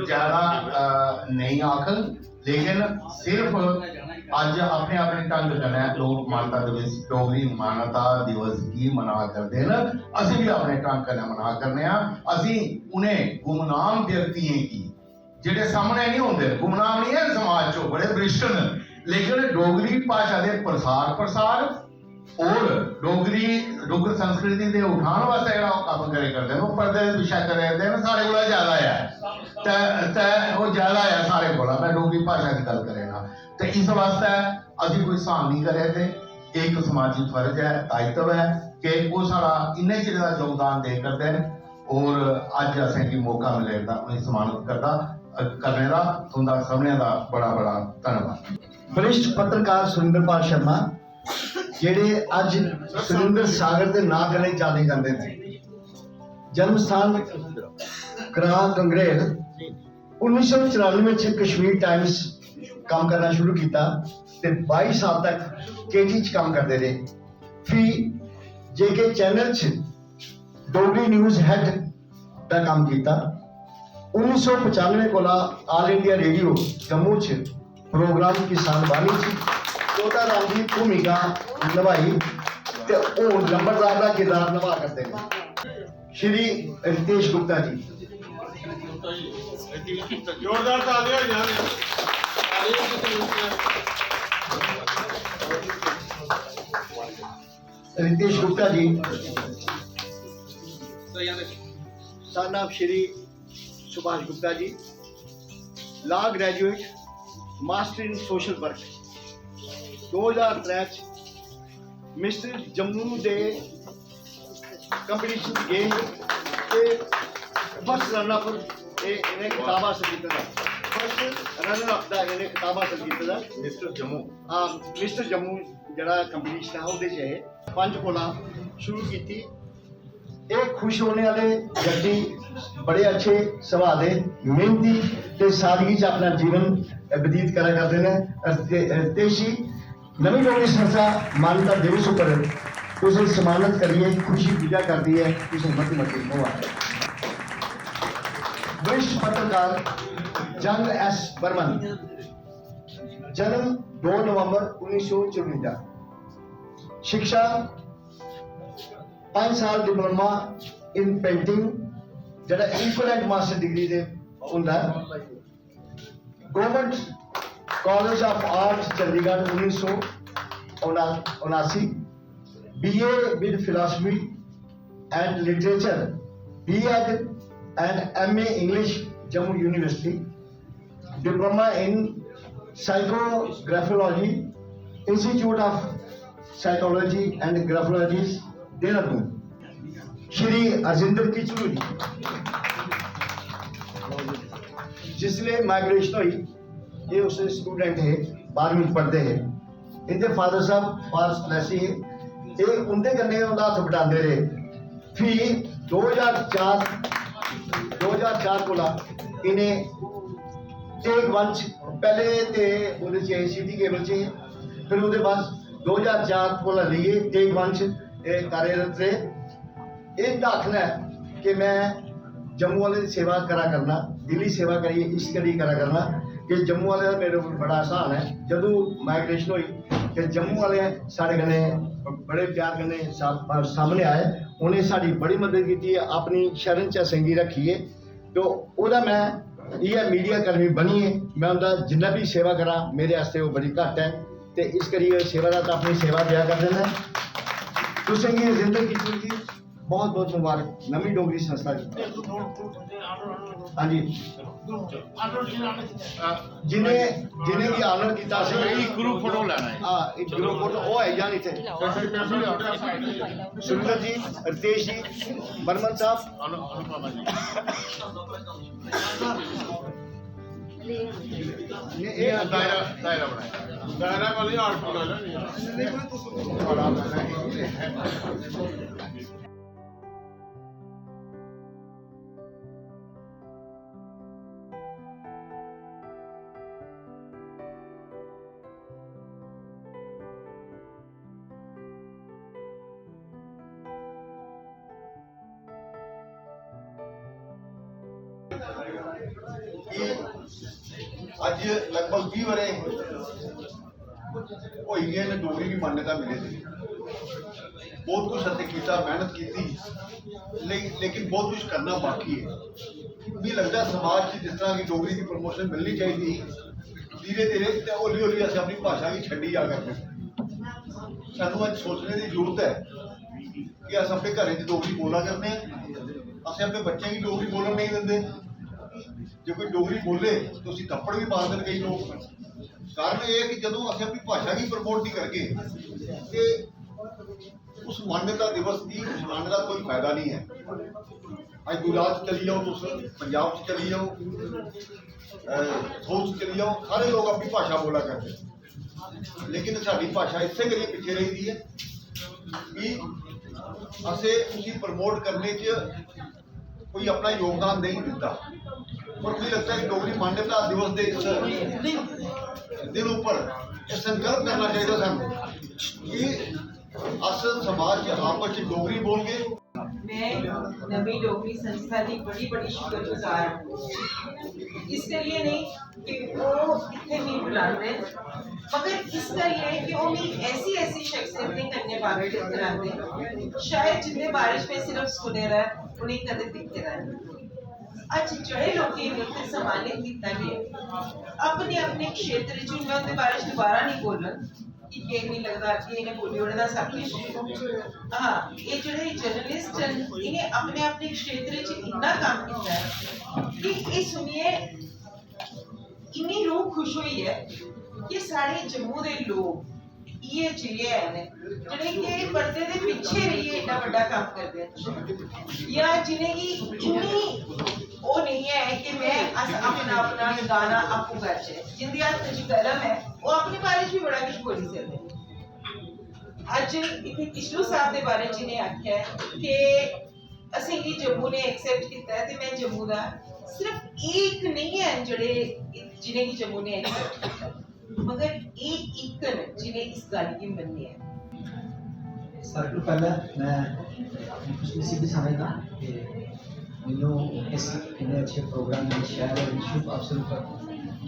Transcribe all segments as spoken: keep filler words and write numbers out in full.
ज्यादा नेईं आखङ, लेकिन सिर्फ अज्ज अपने अपने ढंग कन्नै लोक मानता दिवस, डोगरी मानता दिवस गी मना करदे न। असीं बी अपने ढंग कन्नै मना करने आं। असीं उ'नें गुमनाम व्यक्तियें गी, जेह्ड़े सामनै निं होंदे, गुमनाम निं ऐ समाज च, बड़े वरिष्ठ न, लेकिन डोगरी भाशा दे प्रसार प्रसार और डोगरी, डुग्गर संस्कृति दे उठान वास्तै जेह्ड़ा ओह् कम्म करै करदे न, ओह् पर्दे दे पिच्छें करै करदे न, साढ़े कोला ज्यादा ऐ। ते, ते ओह् ज्यादा ऐ साढ़े कोला, में डोगरी भाशा दी गल्ल करै ना। ते इस वास्तै असीं कोई स्हान निं करै दे, एह् इक समाजी फर्ज ऐ, दायित्व ऐ कि ओह् साढ़ा इन्ने चिर दा योगदान दे करदे न और अज्ज असेंगी मौका मिले दा उ'नेंगी सम्मानत करदा, करने दा। तुं'दा सभनें दा बड़ा बड़ा धन्नवाद। वरिष्ठ पत्रकार सुरेंद्र पाल शर्मा, जेह्ड़े अज्ज सुरेंद्र सागर दे नांऽ कन्नै जाने जंदे न। जन्म स्थान ग्रां गंगरेल। उन्नी सौ चरानुए च कश्मीर टाइम्स कम्म करना शुरू कीता ते बाई साल तक केटी च कम्म करदे रेह्। फ्ही जेके चैनल च डोगरी न्यूज हेड दा कम्म कीता। उन्नी सौ पचानुए कोला आल इंडिया रेडियो जम्मू च प्रोग्राम किसान बानी च चौथा राम दी भूमिका नभाई ते हून नंबरदार दा किरदार नभा करदे न। श्री रितेश गुप्ता जी। जोरदार तालियां होई जान। Ritesh Gupta ji, son of Shri Subhash Gupta ji, law graduate, master in social work। दो ज्हार त्रै च मिस्टर जम्मू दे कंपीटिशन च गे हे ते फर्स्ट रनर अप इ'नें खिताब हासल कीते दा, फर्स्ट रनर अप दा इ'नें खिताब हासल कीते दा। मिस्टर जम्मू। हां, मिस्टर जम्मू जेह्ड़ा कंपीटिशन हा ओह्दे च एह् पंज कोला शुरू कीती। एह् खुश होने आह्ले व्यक्ति, बड़े अच्छे सुभाऽ दे, मेहनती ते सादगी च अपना जीवन बतीत करा करदे न। रिते-, रितेश जी, नमीं डोगरी संस्था मानता दिवस उप्पर तुसें सम्मानत करियै खुशी विदा करदी ऐ। तुसें मती मती मुबारक। वरिष्ठ पत्रकार जंग एस बर्मन, जन्म दो नवंबर उन्नीस सौ चरुंजा। शिक्षा पंज साल diploma in painting, जेह्ड़ा equivalent master degree दे होंदा ऐ। Government College of Art Chandigarh उन्नीस सौ उनासी, B A with philosophy and literature, B Ed and M A English, Jammu University, diploma in psychographology, Institute of Psychology and Graphology, Dehradun. Shri Harjinder Kichlu जी, जिसलै migration होई, एह् उसलै स्टूडेंट हे, बारहवीं पढ़दे हे। इंदे फादर साहब फारस फलैसी हे। एह् उंदे कन्नै उंदा हत्थ बटांदे रेह्। फ्ही दो ज्हार चार, दो ज्हार चार कोला इ'नें टेक वन च, पैह्ले ते ओह्दे च सिटी केबल च हे, फिर ओह्दे बाद दो ज्हार चार कोला लेइयै टेक वन च एह् कार्यरत रेह्। एह् इंदा आखना ऐ कि में जम्मू आह्लें दी सेवा करा करना, दिली सेवा करियै इस करियै करा करना कि जम्मू आह्लें दा मेरे उप्पर बड़ा एहसान ऐ। जदूं माइग्रेशन होई ते जम्मू आह्ले साढ़े कन्नै बड़े प्यार कन्नै साम-, सामने आए, उ'नें साढ़ी बड़ी मदद कीती ऐ, अपनी शरण च असेंगी रक्खियै। तो ओह्दा में इ'यै मीडिया कर्मी बनियै में उं'दा जिन्ना बी सेवा करां, मेरे आस्तै ओह् बड़ी घट्ट ऐ। ते इस करियै सेवादार अपनी सेवा देआ करदे न। तुसेंगी जिंदर किशोर जी बहुत बहुत मुबारक नमीं डोगरी संस्था गी। हाँ जी, जिन्हें, जिन्हें गी ऑनर कीता असें। एक ग्रुप फोटो लेना है। हाँ, एक ग्रुप फोटो, वो है यार इथे। सुंदर जी, रितेश जी, बर्मन साहब। अनु-, अनुपमा जी। ये, ये दायरा, दायरा बनाया। दायरा वाली आर्ट बना लो। अज्ज लगभग बीह ब'रे होई गे न डोगरी गी मान्यता मिले दे। बहुत कुछ असें कीता, मेहनत कीती, ले-, लेकिन बहुत कुछ करना बाकी है। मिगी लगदा समाज च जिस तरह की डोगरी की प्रमोशन मिलनी चाहिदी ही, धीरे धीरे ते हौली हौली असें अपनी भाशा गी छड्डी जा करने। सानू अज्ज सोचने दी जरूरत है कि अस अपने घरें च डोगरी बोला करने आं, असें अपने बच्चें गी डोगरी बोलन नेईं दिंदे। जे कोई डोगरी बोले तो उसी थप्पड़ भी मारदे न केई लोग। कारण एह् है कि जदों असें अपनी भाशा गी प्रमोट नहीं करगे ते उस मान्यता दिवस की उस मान्यता कोई फायदा नहीं है। अज गुजरात चली जाओ, तुस पंजाब च चली जाओ, अ, साउथ च चली जाओ, सारे लोग अपनी भाशा बोला करदे, लेकिन साडी भाशा इस्सै करियै पिच्छे रेही दी है कि असें उसी प्रमोट करने च कोई अपना योगदान नहीं दिता। और मुझे लगता है कि डोगरी मान्यता दिवस दे इस दिन उपर एह् संकल्प करना चाहिए सानू कि अस समाज च आपस च डोगरी बोलगे। मैं नमीं डोगरी संस्था दी बड़ी बड़ी शुक्रगुजार आं। इस करियै नेईं कि ओह् इत्थै मिगी बुलांदे न, मगर इस करियै कि ओह् मिगी ऐसी ऐसी शख्सियतें कन्नै वाकिफ करांदे न, शायद जिंदे बारे च में सिर्फ सुने दा ऐ, उ'नेंगी कदें दिक्खे दा नेईं। अज्ज जेह्ड़े लोकें गी इत्थै सम्मानित कीता गेआ, अपने अपने क्षेत्र च, में उं'दे बारे च दोबारा नेईं बोलङ कि केह् मिगी लगदा कि इ'नें बोली ओड़े दा सब किश। हां, एह् जेह्ड़े जर्नलिस्ट न, इ'नें अपने अपने क्षेत्र च इन्ना कम्म कीता ऐ कि एह् सुनियै इन्नी रूह खुश होई ऐ कि साढ़े जम्मू दे लोक इ'यै जेह् हैन जेह्ड़े कि पर्दे दे पिच्छे रेहियै एड्डा बड्डा कम्म करदे न, जां जि'नेंगी इन्नी ओह् नेईं ऐ कि में, अस अपना अपना गाना आपूं गाचै। जिं'दे हत्थ च कलम ऐ, ओह् अपने बारे च बी बड़ा किश बोली सकदे न। अज्ज इत्थै किशलू साहब दे बारे च इ'नें आखेआ ऐ कि असेंगी जम्मू ने एक्सेप्ट कीता ऐ ते में जम्मू दा। सिर्फ एह् इक नेईं हैन जेह्ड़े, जि'नेंगी जम्मू ने एक्सेप्ट कीता, मगर एह् इक न जि'नें इस गल्ल गी मन्नेआ ऐ। सारें कोला पैह्लें में अपनी खुशनसीबी समझदा कि मैनू इस इन्ने अच्छे प्रोग्राम में शैल और शुभ अवसर पर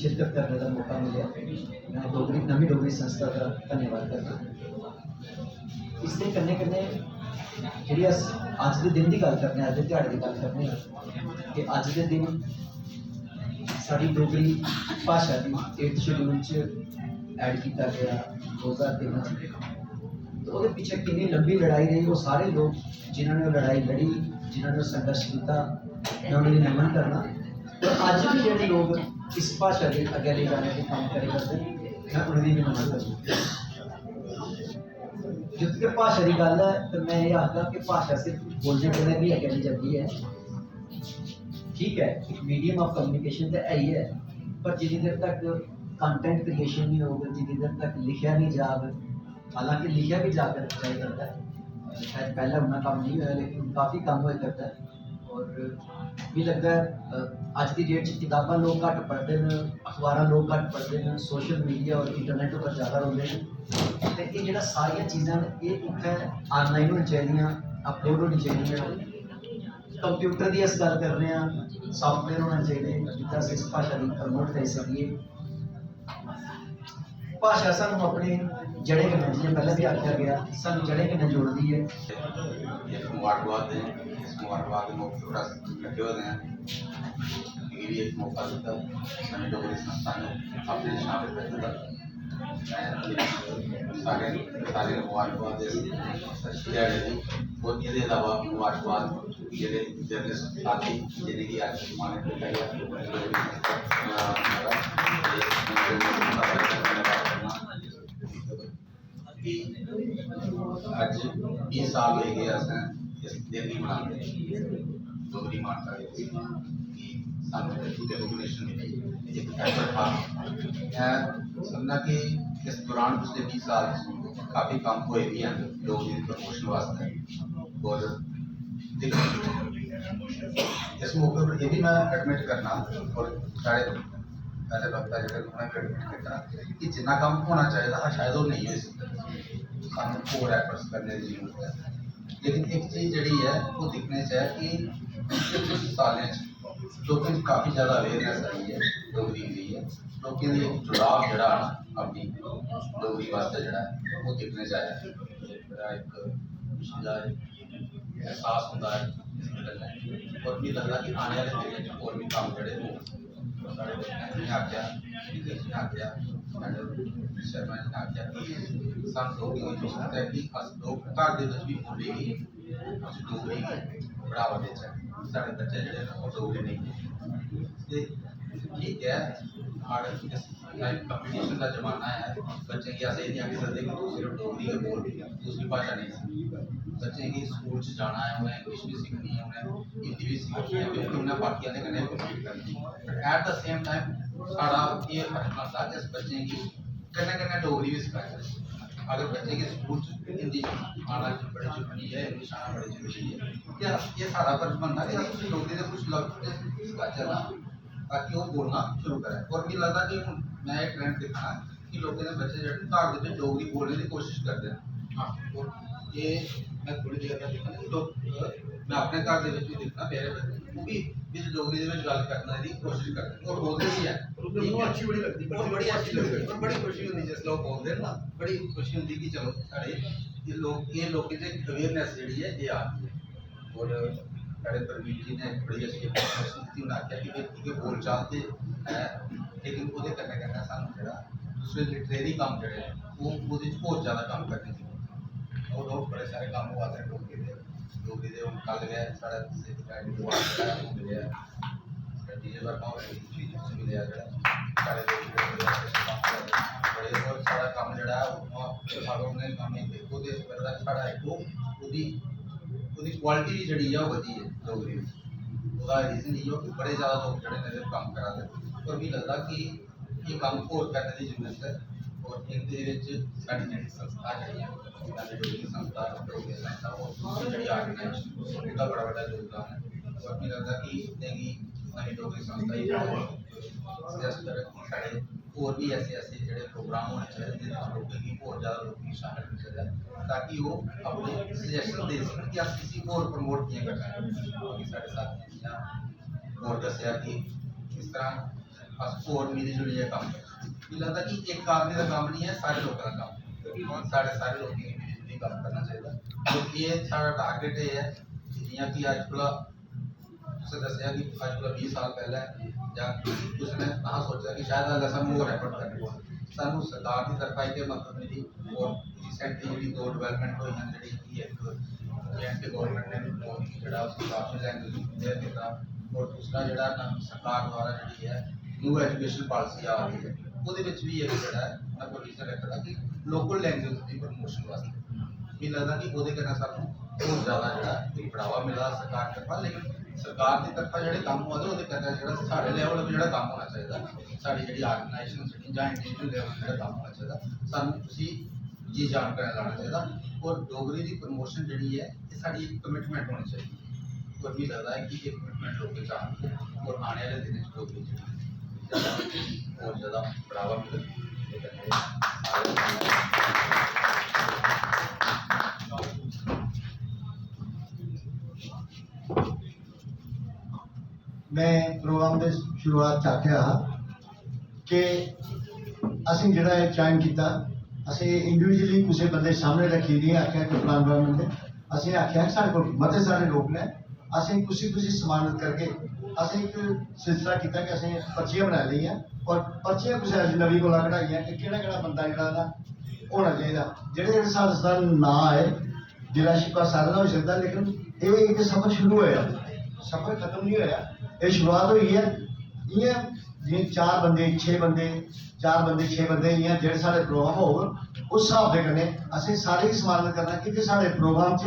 शिरकत करने का मौका मिलेआ। मैं डोगरी, नमीं डोगरी संस्था का धन्यवाद करना। इसदे कन्नै कन्नै जेह्ड़ी अस अज्ज दे दिन दी गल्ल करने आं, अज्ज दे ध्याड़े दी गल्ल करने आं कि अज्ज दे दिन साढ़ी डोगरी भाशा गी एट्थ शेड्यूल च ऐड कीता गेआ दो ज्हार तेरां च। ते ओह्दे पिच्छें किन्नी लंबी लड़ाई रेही, ओह् सारे लोक जिन्होंने ओह् लड़ाई लड़ी, जिन्होंने ओह् संघर्ष कीता, मैं उ'नेंगी नमन करना। और अज्ज बी जेह्ड़े लोक इस भाशा गी अग्गें लेई जाने दा कम्म करै करदे न, मैं उ'नेंगी बी नमन करना। जित्थै भाशा दी गल्ल ऐ ते मैं एह् आखगा कि भाशा सिर्फ बोलने कन्नै बी अग्गें निं जंदी ऐ। ठीक ऐ, इक मीडियम ऑफ कम्युनिकेशन ते है ही ऐ, पर जिन्नी देर तक कंटेंट क्रिएशन निं होग, जिन्नी देर तक लिखेआ निं जाग, हालांकि लिखेआ बी जा कर, जाई करदा ऐ, शायद पैह्लें उन्ना कम्म निं होएआ, लेकिन हून काफी कम्म होए करदा ऐ। और मिगी लगदा ऐ, अ, अज्ज दी डेट च कताबां लोक घट्ट पढ़दे न, अखबारां लोक घट्ट पढ़दे न, सोशल मीडिया और इंटरनेट उप्पर ज़्यादा रौंह्दे न। ते एह् जेह्ड़ा सारियां चीज़ां न, एह् कुत्थै आनलाइन होनी चाहिदियां, अपलोड होनी चाहिदियां। कंप्यूटर दी अस गल्ल करने आं, सॉफ्टवेयर होने चाहिदे जित्थै अस इस भाशा गी प्रमोट करी सकिए। भाशा सानू अपने जड़ें कन्नै, जि'यां पैह्लें बी आखेआ गेआ, सानू जड़ें कन्नै जोड़दी ऐ। इस मुबारकबाद दे इस मुबारकबाद दे मौके पर अस किट्ठे होए दे आं। मिगी बी इक मौका दित्ता, सानू डोगरी संस्था ने अपने शामिल कीते दा। सारे सारे मुबारकबाद इस अच्छे ध्याड़े दी। और एह्दे अलावा मुबारकबाद जेह्ड़े जर्नलिस्ट साथी जिनेंगी अज्ज सम्मानित कीता गेआ। कि अज्ज बीह् साल होई गे असें इस दिन गी मनांदे डोगरी मानता दे कि सानू रिकॉग्निशन मिली। इक एफर्ट था। मैं समझना कि इस दौरान पिछले बीह् साल च काफी कम्म होए भी हैं डोगरी दी प्रमोशन वास्तै। और इस मौके पर यह भी मैं एडमिट करना और सारे पैह्ले वक्ता जेह्ड़े उ'नें एडमिट कीता कि जिन्ना कम्म होना चाहिदा हा शायद ओह् नेईं होई सकेआ। सानू होर एफर्ट्स करने दी जरूरत ऐ। लेकिन इक चीज जेह्ड़ी ऐ ओह् दिक्खने च ऐ कि पिछले कुछ सालें च लोकें च काफी ज्यादा अवेयरनेस आई ऐ डोगरी गी लेइयै। लोकें दा इक जुड़ाव जेह्ड़ा ऐ ना अपनी डोगरी वास्तै जेह्ड़ा ऐ ओह् दिक्खने च आया। मेरा इक खुशी दा एहसास होंदा ऐ इस गल्ला। और मिगी लगदा कि आने आह्ले दिनें च होर बी कम्म जेह्ड़े होन, साढ़े बच्चें ने जि'यां आखेआ, टीचर ने आखेआ, मैडम शर्मा जी ने आखेआ कि सानूं लोकें गी कोशश ऐ कि अस लोक घर दे बिच बी बोली गी, अस डोगरी गी बढ़ावा देचै। साढ़े बच्चे जेह्ड़े न ओह् डोगरी नेईं बोलदे। ते ठीक ऐ, मॉडर्न टाइम कंपीटिशन दा जमाना ऐ। बच्चें गी अस एह् निं आखी सकदे कि तू सिर्फ डोगरी गै बोल, दूसरी भाशा नेईं सिक्ख। बच्चें गी स्कूल च जाना ऐ, उ'नें इंग्लिश बी सिक्खनी ऐ, उ'नें हिंदी बी सिक्खनी ऐ, क्योंकि उ'नें बाकी आह्लें कन्नै कम्पीट करनी ऐ। But at the same time साढ़ा एह् फर्ज बनदा कि अस बच्चें गी कन्नै कन्नै डोगरी बी सखाचै। अगर बच्चें गी स्कूल च हिंदी आना बड़ी जरूरी ऐ, इंग्लिश आना बड़ी जरूरी ऐ, ते अस, एह् साढ़ा फर्ज बनदा कि अस डोगरी दे कुछ लफ्ज ते सखाचै ना, ताकि ओह् बोलना शुरू करै। और मिगी लगदा कि हून में एह् ट्रेंड दिक्खा ना कि लोकें दे बच्चे जेह्ड़े घर दे बिच डोगरी बोलने दी कोशिश करदे न। हाँ, और एह् में थोड़ी देर दा दिक्खा ना कि लोक, में अपने घर दे बिच बी दिक्खना, मेरे बच्चे ओह् बी बिच डोगरी दे बिच गल्ल करने दी कोशिश करदे न और बोलदे बी हैन। और उद्धर अच्छी बड़ी लगदी, और बड़ी अच्छी लगदी, और बड़ी खुशी होंदी जिसलै ओह् बोलदे न ना, बड़ी खुशी होंदी कि चलो साढ़े एह् लोक, एह् लोकें च अवेयरनेस जेह्ड़ी ऐ एह् आ गई ऐ। और साढ़े परवीन जी ने बड़ी अच्छी एक्सप्लेनेशन दित्ती, उ'नें आखेआ कि भाई ठीक ऐ बोलचाल ते है, लेकिन ओह्दे कन्नै कन्नै सानूं जेह्ड़ा दूसरे लिटरेरी कम्म जेह्ड़े न ओह् ओह्दे च होर जैदा कम्म करने दी जरूरत ऐ। और लोक बड़े सारे कम्म होआ दे डोगरी दे, डोगरी दे हून कल गै साढ़ा सिक्ख अकैडमी अवार्ड जेह्ड़ा ऐ ओह् मिलेआ ऐ। डीजे वर्मा होरें गी बी मिलेआ जेह्ड़ा साढ़े डोगरी दे बड़े अच्छे कम्म होआ दे, बड़े और साढ़ा कम्म जेह्ड़ा ऐ उत्थुआं अगर उ'नें कम्में गी दिक्खो ते लगदा कि साढ़ा इक ओह् ओह्दी ओह्दी क्वालिटी बी जेह्ड़ी ऐ ओह् बधी ऐ डोगरी दी। ओह्दा रीजन इ'यै कि बड़े जैदा लोक जेह्ड़े न एह्दे पर कम्म करा दे न। और मिगी लगदा कि एह् कम्म होर करने दी जरूरत ऐ। और इं'दे बिच साढ़ी जेह्ड़ी संस्था जेह्ड़ी ऐ, साढ़ी डोगरी संस्था, डोगरी संस्था, और दूसरी जेह्ड़ी आर्गेनाइजेशन, उं'दा बड़ा बड्डा योगदान ऐ। और मिगी लगदा कि इ'नेंगी नमीं डोगरी संस्था गी सजेस्ट करें, साढ़े होर बी ऐसे ऐसे जेह्ड़े प्रोग्राम होने चाहिदे जिं'दे च लोकें गी होर जैदा लोकें गी शामिल होना चाहिदा, ताकि ओह् अपने सजेशन देई सकन कि अस इसी होर प्रमोट कि'यां करी सकने। क्योंकि साढ़े साथियें जि'यां होर दस्सेआ कि किस तरह अस होर मिली जुलियै कम्म करचै। मिगी लगदा कि इक आदमी दा कम्म निं ऐ, सारे लोकें दा कम्म ऐ। साढ़े सारे लोकें गी मिली जुलियै कम्म करना चाहिदा। ते एह् साढ़ा टारगेट एह् ऐ कि जि'यां कि अज्ज कोला तुसें दस्सेआ कि अज्ज कोला बीह् साल पैह्लें जां कुसै ने नेहा सोचेआ कि शायद हाल्लै सानूं होर एफर्ट करने पौन। सानूं सरकार दी तरफा इक एह् मदद मिली और रिसेंटली जेह्ड़ी दो डेवलपमेंट होइयां, जेह्ड़ी कि इक जे एंड के गौरमेंट ने बी डोगरी गी जेह्ड़ा उसी आप्शनल लैंग्वेज डिक्लेयर कीता और दूसरा जेह्ड़ा ना सरकार द्वारा जेह्ड़ी ऐ न्यू एजुकेशन पालिसी आ रही ऐ, ओह्दे बिच बी इक जेह्ड़ा ऐ उ'नें प्रोविजन रक्खे दा कि लोकल लैंग्वेज दी प्रमोशन वास्तै। मिगी लगदा कि ओह्दे कन्नै सानूं होर जैदा जेह्ड़ा इक बढ़ावा मिला दा सरकार दी तरफा, लेकिन सरकार दी तरफा जेह्ड़े कम्म होआ दे ओह्दे कन्नै जेह्ड़ा साढ़े लेवल पर जेह्ड़ा कम्म होना चाहिदा, साढ़ी जेह्ड़ी आर्गेनाइजेशन जेह्ड़ी जां इंडिविजुअल लेवल पर जेह्ड़ा कम्म होना चाहिदा, सानूं उसी जी जान कन्नै लाना चाहिदा। और डोगरी दी प्रमोशन जेह्ड़ी ऐ एह् साढ़ी इक कमिटमेंट होनी चाहिदी। और मिगी लगदा ऐ कि एह् कमिटमेंट लोकें च आंदी ऐ और आने आह्ले दिनें च डोगरी जेह्ड़ी ऐ होर जैदा बढ़ावा मिलग। ते कन्नै सारे में प्रोग्राम दे शुरुआत च आखेआ हा कि असें जेह्ड़ा एह् ज्वाइन कीता, असें इंडिविजुअली कुसै बंदे सामने रक्खी निं आखेआ कि फलान फलान बंदे, असें आखेआ कि साढ़े कोल मते सारे लोक न, असें कुसी कुसी सम्मानत करगे। असें इक सिलसिला कीता कि असें पर्चियां बनाई लेइयां और पर्चियां कुसै अजनबी कोला कढाइयां कि केह्ड़ा केह्ड़ा बंदा जेह्ड़ा ना होना चाहिदा। जेह्ड़े जेह्ड़े साढ़े साढ़े नांऽ आए, गिला शिकवा सारें दा होई सकदा, लेकिन एह् इक सफर शुरू होया, सफर खत्म नहीं होया, एह् शुरुआत होई ऐ। इ'यां जि'यां चार बंदे, छे बंदे, चार बंदे, छे बंदे, इ'यां जेह्ड़े साढ़े प्रोग्राम होग, उस स्हाब दे कन्नै असें सारें गी सम्मानत करना, क्योंकि साढ़े प्रोग्राम च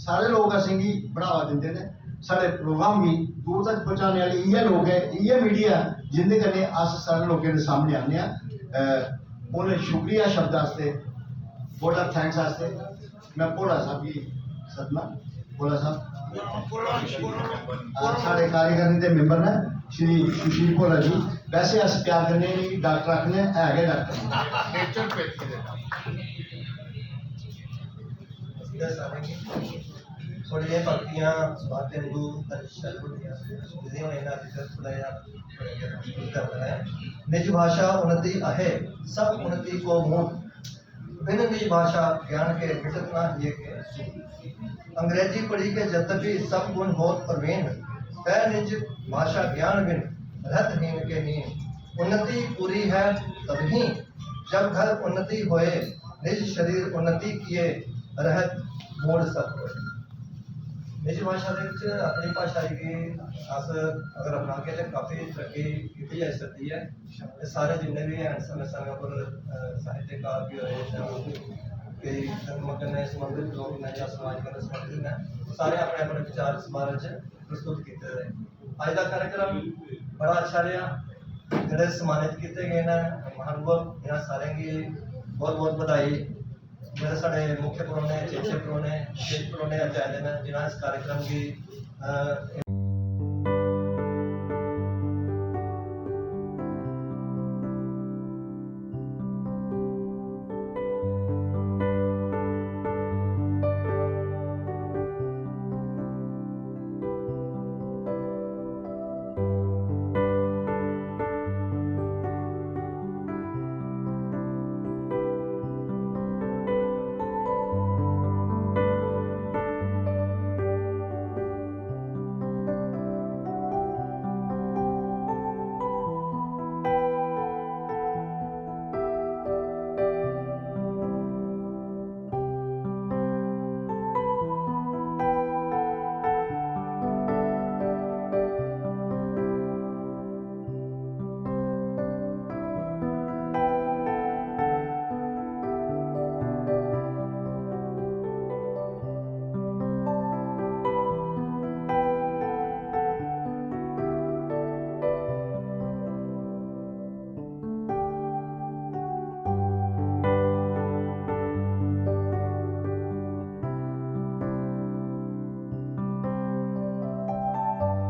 सारे लोक असेंगी बढ़ावा दिंदे न। साढ़े प्रोग्राम गी दूर तक पहुंचाने आह्ले इ'यै लोक ऐ, इ'यै मीडिया ऐ, जिंदे कन्नै अस सारे लोकें दे सामने आने आं। अ, उ'नें शुक्रिया शब्द आस्तै, vote of thanks आस्तै। मैं भोला साहब गी सदना। भोला साहब, अ, साढ़े कार्यकारिणी दे मैंबर न श्री सुशील भोला जी। वैसे अस प्यार कन्नै इ'नेंगी डाक्टर आखने, है गै डाक्टर न। थोड़ी जेही पंक्तियां सुभाष तेंदू दर्शन बिजली होने ना जिधर थोड़ा या निज भाषा उन्नति आहे, सब उन्नति को मूल। बिन निज भाषा ज्ञान के मिटत ना हिय के सूर। अंग्रेजी पढ़ी के जद्यपि सब गुण होत प्रवीण, वह निज भाषा ज्ञान बिन रहत हीन के नीन। उन्नति पूरी है तबही जब घर उन्नति होए, निज शरीर उन्नति किए रहत मूढ़ सब होए। निज भाषा दे विच अपनी भाषा गी अस अगर अपनागे ते काफी तरक्की कीती जाई सकदी ऐ। ते सारे जिन्ने भी हैन समें समें पर अ, साहित्यकार भी होए जां केई धर्म कन्नै संबंधित लोक न जां समाज कन्नै संबंधित न, सारे अपने अपने विचार इस बारे च प्रस्तुत कीते दे। अज दा कार्यक्रम बड़ा अच्छा रेहा। जेह्ड़े सम्मानित कीते गए न महानुभाव, इन्हां सारें गी बहुत बहुत बधाई। जेह्ड़े साढ़े मुख्य परौह्ने, चेचे परौह्ने, विशेष परौह्ने अज्ज आए दे न, जिन्हां इस कार्यक्रम गी अ,